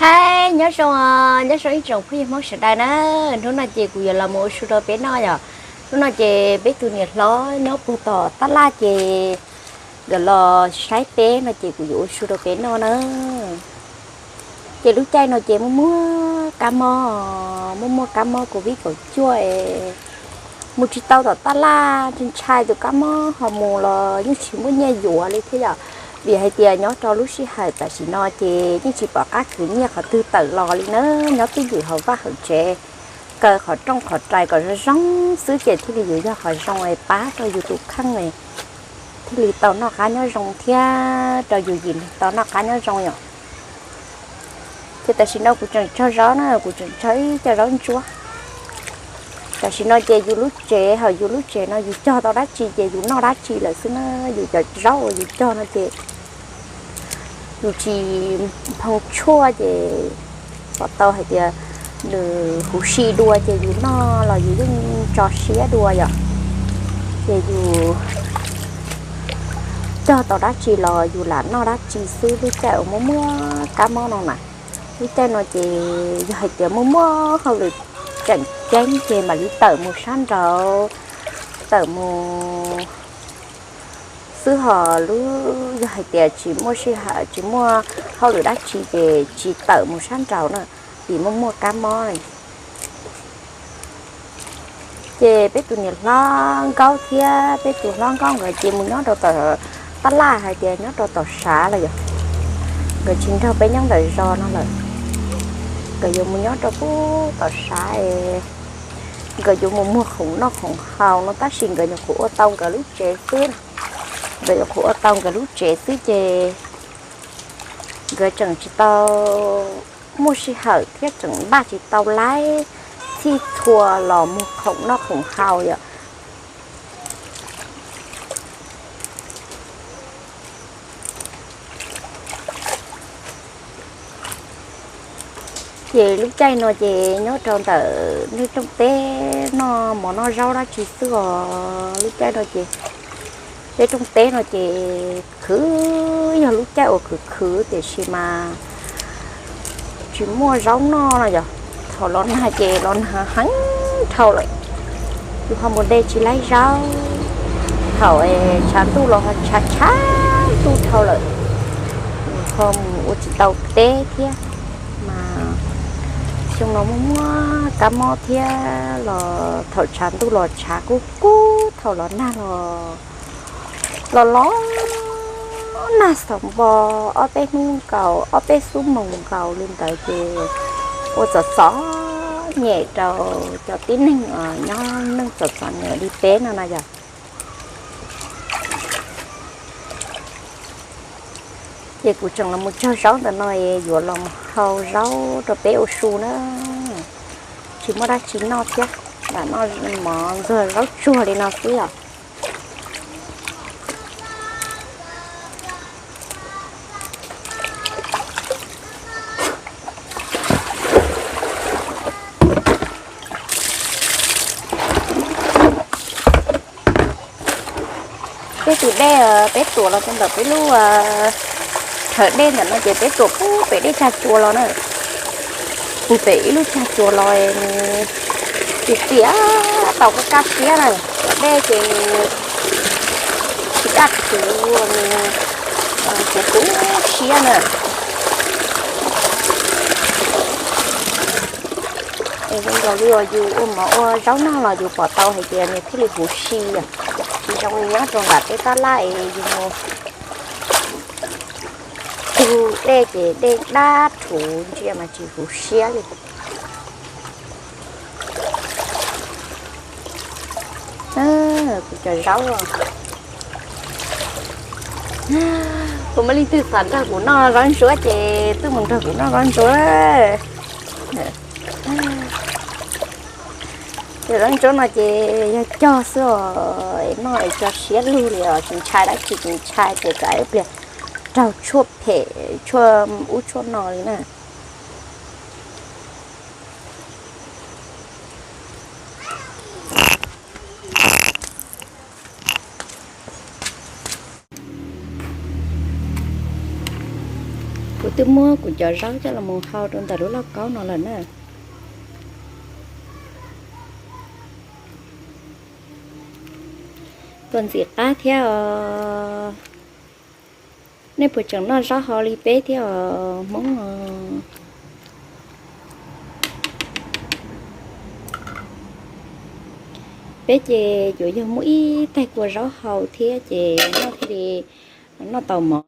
Hais nyob zoo, nyob zoo ib tsoom phooj ywg Hmoob sawv daws na. Hnub no ces kuv yuav los mus ua su rau peb noj yom. Hnub no ces peb tus niam hlob nyob puag tom tab laj ces nkawd los saib peb no ces kuv yuav ua su rau peb noj na. Ces lub caij no ces muaj muaj kab mob, muaj muaj kab mob covid kaum cuaj es mus tsis tau tom tab laj, ntshai tus kab mob ho mus los yeej tsis muaj nyiaj yuav li thiab yom. Vim hais tias nyob rau lub sij hawm tam sim no ces yeej tsis pom qab khwv nyiaj qhov twg tawm los li na, nyob twj ywm hauv vaj hauv tsev, kaw qhov rooj qhov rais kom zoo zoo xwb ces thiaj li yuav yog qhov zoo es pab rau yus tus kheej, thiaj li tau noj qab nyob zoo thiab rau yus yim neeg tau noj qab nyob zoo yom. Ces tam sim no kuv tseem tsau zaub na, kuv tseem tsau ib co zaub ntsuab. Tam sim no ces yus lub tsev, hauv yus lub tsev no yus cog tau dab tsi ces yus noj dab tsi lawm xwb na. Yus cov zaub uas yus cog no ces yus tsis nphoo tshuaj ces pom tau hais tias nws huv si dua ces yus noj los yus yeej tso siab dua yom. Ces yus cog tau dab tsi los yus lam noj dab tsi xwb. Lub caij uas muaj muaj kab mob no na, lub caij no ces yog hais tias muaj muaj hauj lwm tseem ceeb ces mam li tawm mus sab nraud, tawm mus xwb. Ho lub yog hais tias tsis muaj sij hawm, tsis muaj hauj lwm dab tsi ces tsis tawm mus sab nraud na, vim muaj muaj kab mob. Ces peb tus niam hlob Nkaub thiab peb tus hlob Nkaub nkawd ces mus nyob rau tom tab laj, hais tias nyob rau tom sav lawm yom. Nkawd tsis nrog peb nyob ntawm zos no lawm, nkawd yuav mus nyob rau pub tom sav es nkawd yuav mus muag khoom noj khoom haus no, tab sis nkawd nyuam qhuav ua tau nkawd lub tsev xwb. Nkawd nyuam qhuav ua tau nkawd lub tsev xwb ces nkawd tseem tsis tau muaj sij hawm thiab tseem npaj tsis tau laib txhij txhua los muag khoom noj khoom haus yom. Ces lub caij no ces nyob rau ntawm nej rooj teb noj mov noj zaub dab tsi xwb os. Lub caij no ces peb rooj teb no ces khwv, yog lub caij uas khwv khwv tiam sis mas tsis muaj zaub noj no yom. Thaum los nag ces los nag heev dhau lawm, yus ho mus de tsis laib zaub. Thaum tshav ntuj los ho tshav tshav ntuj dhau lawm, ho mus ua tsis tau teb thiab. Mas xyoo no muaj muaj kab mob thiab los thaum tshav ntuj los tshav kub kub, thaum los nag los los los nag xaus npo ob peb hnub nkaus, ob peb xuab moos nkaus li ntawd ces ua txom txom nyem rau cov tib neeg nyob neej txom txom nyem li peb no na yom. Ces kuv tseem los mus tsau zaub ntawm no es yuav los mus hau zaub rau peb ua su na. Tsis muaj dab tsi noj thiab, lam noj mov ntxuag zaub tsuag li no xwb os. Peb tus dej peb tuam los rau ntawm peb lub rhawv dej ntawm no ces peb tuam pub pem dej cag cua los na. Pub pem ib lub cag cua los nws txias txias tau kaj kaj siab na. Tuam dej ces tsis kaj khwv, nws kuv kuv siab na. Es zoo nkaus li uas yus ua mov ua zaub noj los yus pom tau hais tias nws thiaj li huv si yom. Tsis zoo li nyob rau nram tej tab laj es yus mus tug dej ces dej dab rhuv ntsia mas tsis huv siab li. Kuv cov zaub, kuv muaj leej twg xav nrog kuv noj zaub ntsuab ces tuaj mus nrog kuv noj zaub ntsuab. Cov zaub ntsuab no ces yog cog xwb os, noj es tso siab lug li os, tsis ntshai dab tsi, tsis ntshai ces kom ib pliag raug tshuaj phem tshuaj ub tshuaj no li na. Kuv Twb muab kuv cov zaub coj los mus hau rau ntawm lub lauj kaub no lawm na. Tuaj ntxim qab thiab os. Nej puas tseem noj zaub hau li peb thiab os Hmoob os? Peb ces yuav yog muaj ib tais kua zaub hau thiab ces noj thiaj li noj tau mov.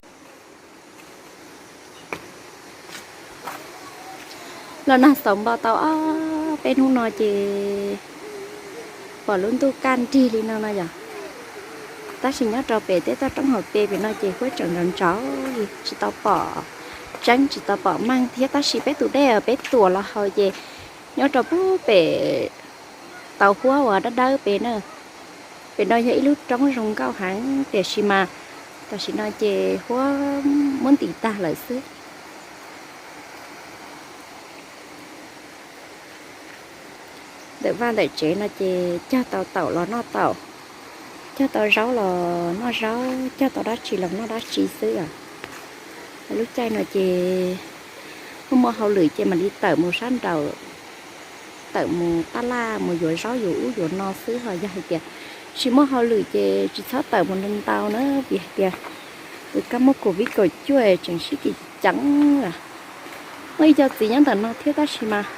Los nag xaus npo tau ob peb hnub no ces pom lub ntuj kaj nrig li no no yom. Tab sis nyob rau pem tej toj roob hauv pes pem no ces huab tseem nrov nrov li tsis tau pom tseeb tsis tau pom meej thiab, tab sis peb tus dej peb tuam los haus ces nyob rau pem tau huab uas dawb dawb pem na. Pem no yog ib lub roob zoo nkauj heev tiam sis mas tam sim no ces huab muab ntim tag lawm xwb. Ntawm vaj ntawm tsev no ces cog tau taum los noj taum, cog tau zaub los noj zaub, cog tau dab tsi los noj dab tsi xwb os. Lub caij no ces muaj muaj hauj lwm ces mam li tawm mus sab nraud, tawm mus tab laj mus yuav zaub yuav ub yuav no xwb, ho yog hais tias tsis muaj hauj lwm ces tsis txhob tawm mus ntau ntau na, vim hais tias tus kab mob covid kaum cuaj tseem sib kis ceev lawm. Muaj ib co txiv nyob ntawm no thiab tab sis mas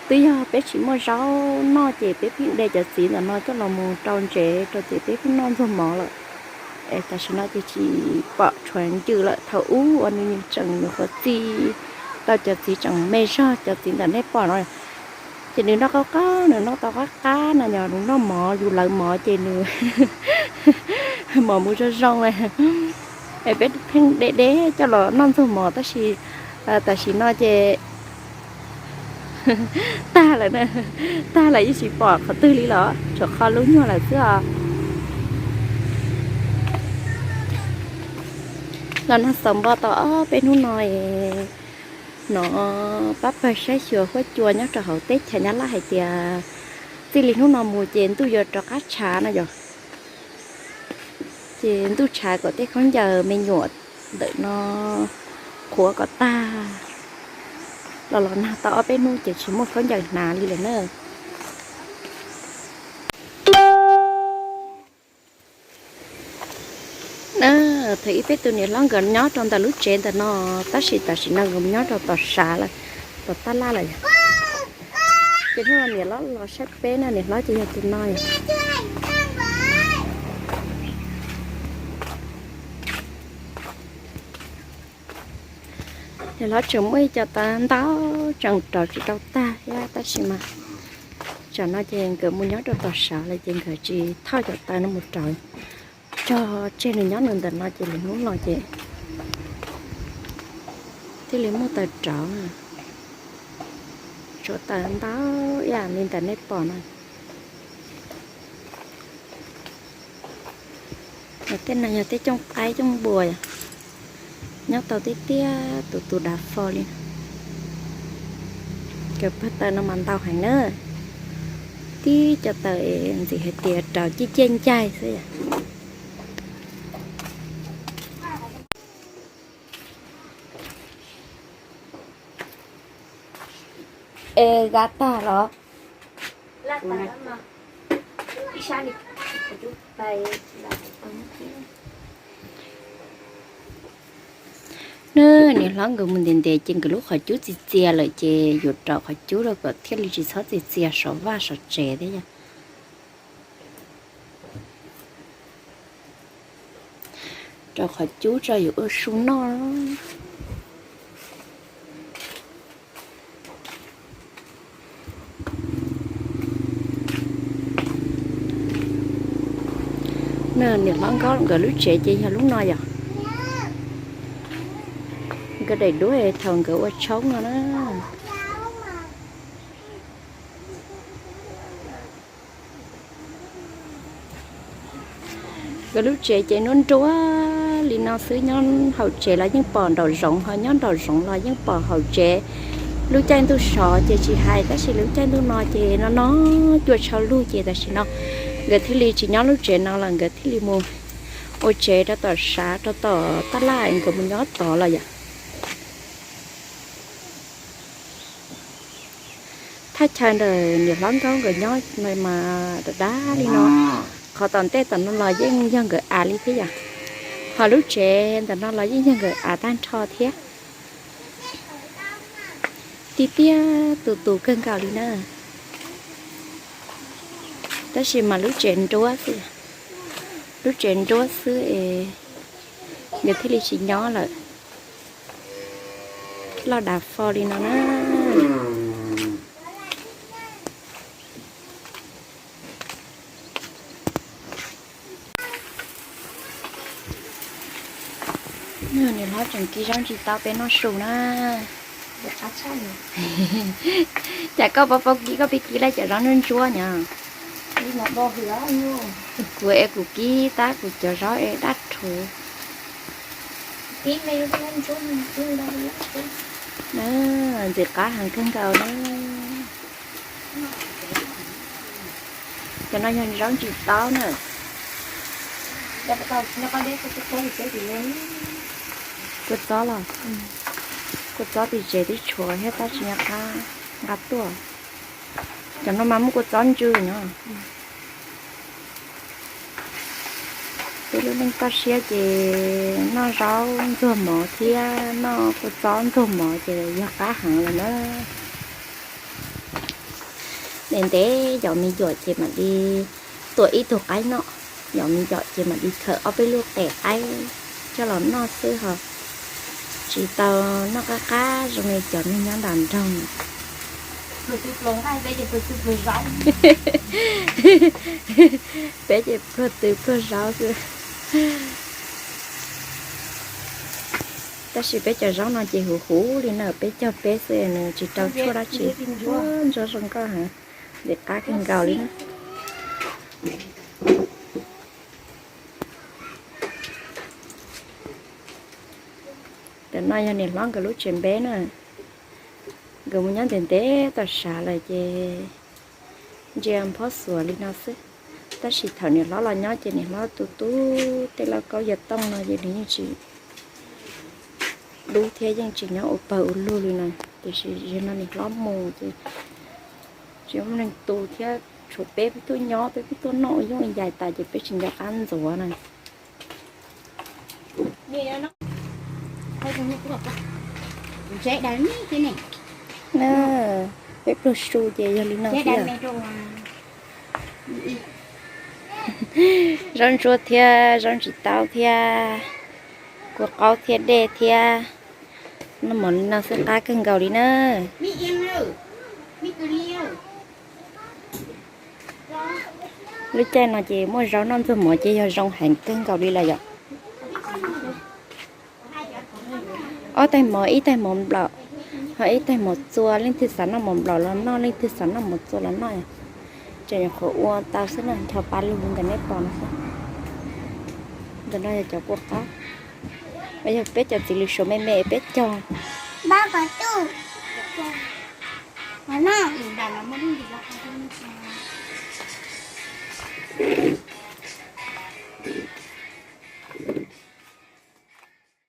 twb yog peb tsis muaj zaub noj ces peb pheej de cov txiv ntawm no coj los mus rau ntsev rau ces peb pheej noj ntxuag mov lawm. Es tam sim no ces tsis pom tshuav ncws lawm, thaum ub uas nws tseem nyuam qhuav txi tau cov txiv tseem me zog cov txiv ntawm nej pom no ces nws noj qaub qaub, nws noj tau qab qab no yog nws noj mov yus lawv mov ces nws mov mus zoo zoo li. Es peb pheej de de coj los noj ntxuag mov tab sis tam sim no ces tag lawm, tag lawm yeej tsis pom qhov twg li los tshuav qhov lub nyuag lawm xwb os. Los nag xaus npo tau ob peb hnub no es hnov pab pawg saib xyuas huab cua nyob rau hauv teb chaws Nyab Laj hais tias txij li hnub no mus ces ntuj yuav rov qab tshav no yog, ces ntuj tshav kom tej khaub ncaws me nyuam ntawm no qhuav kom tag. Los los nag tau ob peb hnub ces tsis muaj khaub ncaws hnav li lawm na. Thaum ub peb tus niam hlob nkawd nyob rau ntawm lub tsev ntawm no, tab sis tam sim no nkawd mus nyob rau tom sav lawm, tom tab laj lawm. Ces hnub no niam hlob los saib peb na, niam hlob ces yog tus no. Niam hlob tseem muaj ib co taw ntau tseem rauv tsis tau tag thiab tab sis mas tsam no ces nkawd mus nyob rau tom sav lawm ces nkawd tsis thauj cov taw no mus rauv, tso tseg nws nyob nws ntawm no ces lwm hnub los ces thiaj li muaj taw rauv. Tshuav taw ntau ib yam li ntawm nej pom no. Tej no yog tej cooj qaib cooj npua, nyob tau tiag tiag tus tus dav fo li. Cov pawg taw no mas ntau heev na, tib co taw ntxim hais tias rauv ciaj ciaj ncaig xwb yom. Es ga tag los? Niam hlob nkawd mus ntev ntev ces nkawd lub qhov cub txias txias lawm ces yuav rauv qhov cub rau kom thiaj li tsis txhob txias txias saum vaj saum tsev thiab yom. Rau qhov cub tso yuav ua su noj. Niam hlob nkawd lub tsev ces yog lub no yom. Nkawd daim duab thaum nkawd ua tshoob no na. Nkawd lub tsev ces nruab nruab li no xwb, nyob hauv tsev los yeej pom nraum zoov, ho nyob nraum zoov los yeej pom hauv tsev. Lub caij ntuj sov ces tsis hais, tab sis lub caij ntuj no ces no no cua tshau lug ces tam sim no nkawd thiaj li tsis nyob lub tsev no lawm, nkawd thiaj li mus ua tsev rau tom sav rau tom tab laj, nkawd mus nyob tod lawm yom. Thaj chaw ntawm niam hlob Nkauj nkawd nyob mas dav dav li no. Qhov tom ntej tom no los yeej yog nkawd av li thiab yom. Ho lub tsev ntawm no los yeej yog nkawd av tag nrho thiab. Tiag tiag tus tus kawg nkaus li na. Tab sis mas lub tsev nruab xwb, lub tsev nruab xwb es nkawd thiaj li tsis nyob lawm. Loj dav fo li no na. Niam hlob tseem kis zaub ntsis taub peb noj su na. Cas koj pab pab kis, koj pib kis lawm cov zaub ntsuab ntsuab nyo. Kuv es kuv kis tab kuv cov zaub es dab rhuv. Ntxim qab heev kawg nkaus na. Cov no yog zaub ntsis taub na. Kua txob los, kua txob tim tsev twb tshuav thiab tab sis nqa tuaj. Cov no mas muaj kua txob ntsw no. Peb lub neej toj siab ces noj zaub ntxuag mov thiab noj kua txob ntxuag mov ces yog qab heev lawm na. Ntev ntev yog me nyuam ces mam li tuaj ib tug qaib noj, yog me nyuam ces mam li khaws ob peb lub qe qaib coj los noj xwb ho tsis tau noj qab qab zoo li cov neeg nyob nram nroog. Peb ces pluag tw pluag zaub xwb. Tab sis peb cov zaub no ces huv huv li na, peb cog peb xwb nws tsis rau tshuaj dab tsi. Ntsuab zoo nkauj heev, ntxim qab kawg nkaus li na. Tam no yog niam hlob nkawd lub tsev npe na, nkawd mus nyob ntev ntev tom sav lawm ces ntsia nphob xuas li no xwb. Tab sis thaum niam hlob los nyob ces niam hlob tu tu tej lauj kaub yawg tooj no ces nws yeej tsis dub thiab yeej tsis nyob ua pawg ua lug li na. Tiam sis zaum no niam hlob mus ces tsis muaj neeg tu thiab, tshuav peb peb tuaj nyob peb peb tuaj noj ua yooj ua yaig tas ces peb tsis nco qab ntxuav na. Peb pluag su ces yog li no thiab. Zaub ntsuab thiab zaub ntsis taub thiab kua qaub thiab dej thiab. Noj mov li no xwb qab kawg nkaus li na. Lub caij no ces muaj zaub noj ntxuag mov ces yog zoo heev kawg nkaus li lawm yom. Ob tais mov, ib tais mov nplaum, ho ib tais mov txua, leej twg xav noj mov nplaum los noj, leej twg xav noj mov txua los noj. Tseem nyuam qhuav ua tau xwb na, nrho pa lug ntawm nej pom no xwb. Ntawm no yog cov kua qaub, yog peb cov txiv lws suav me me peb cog.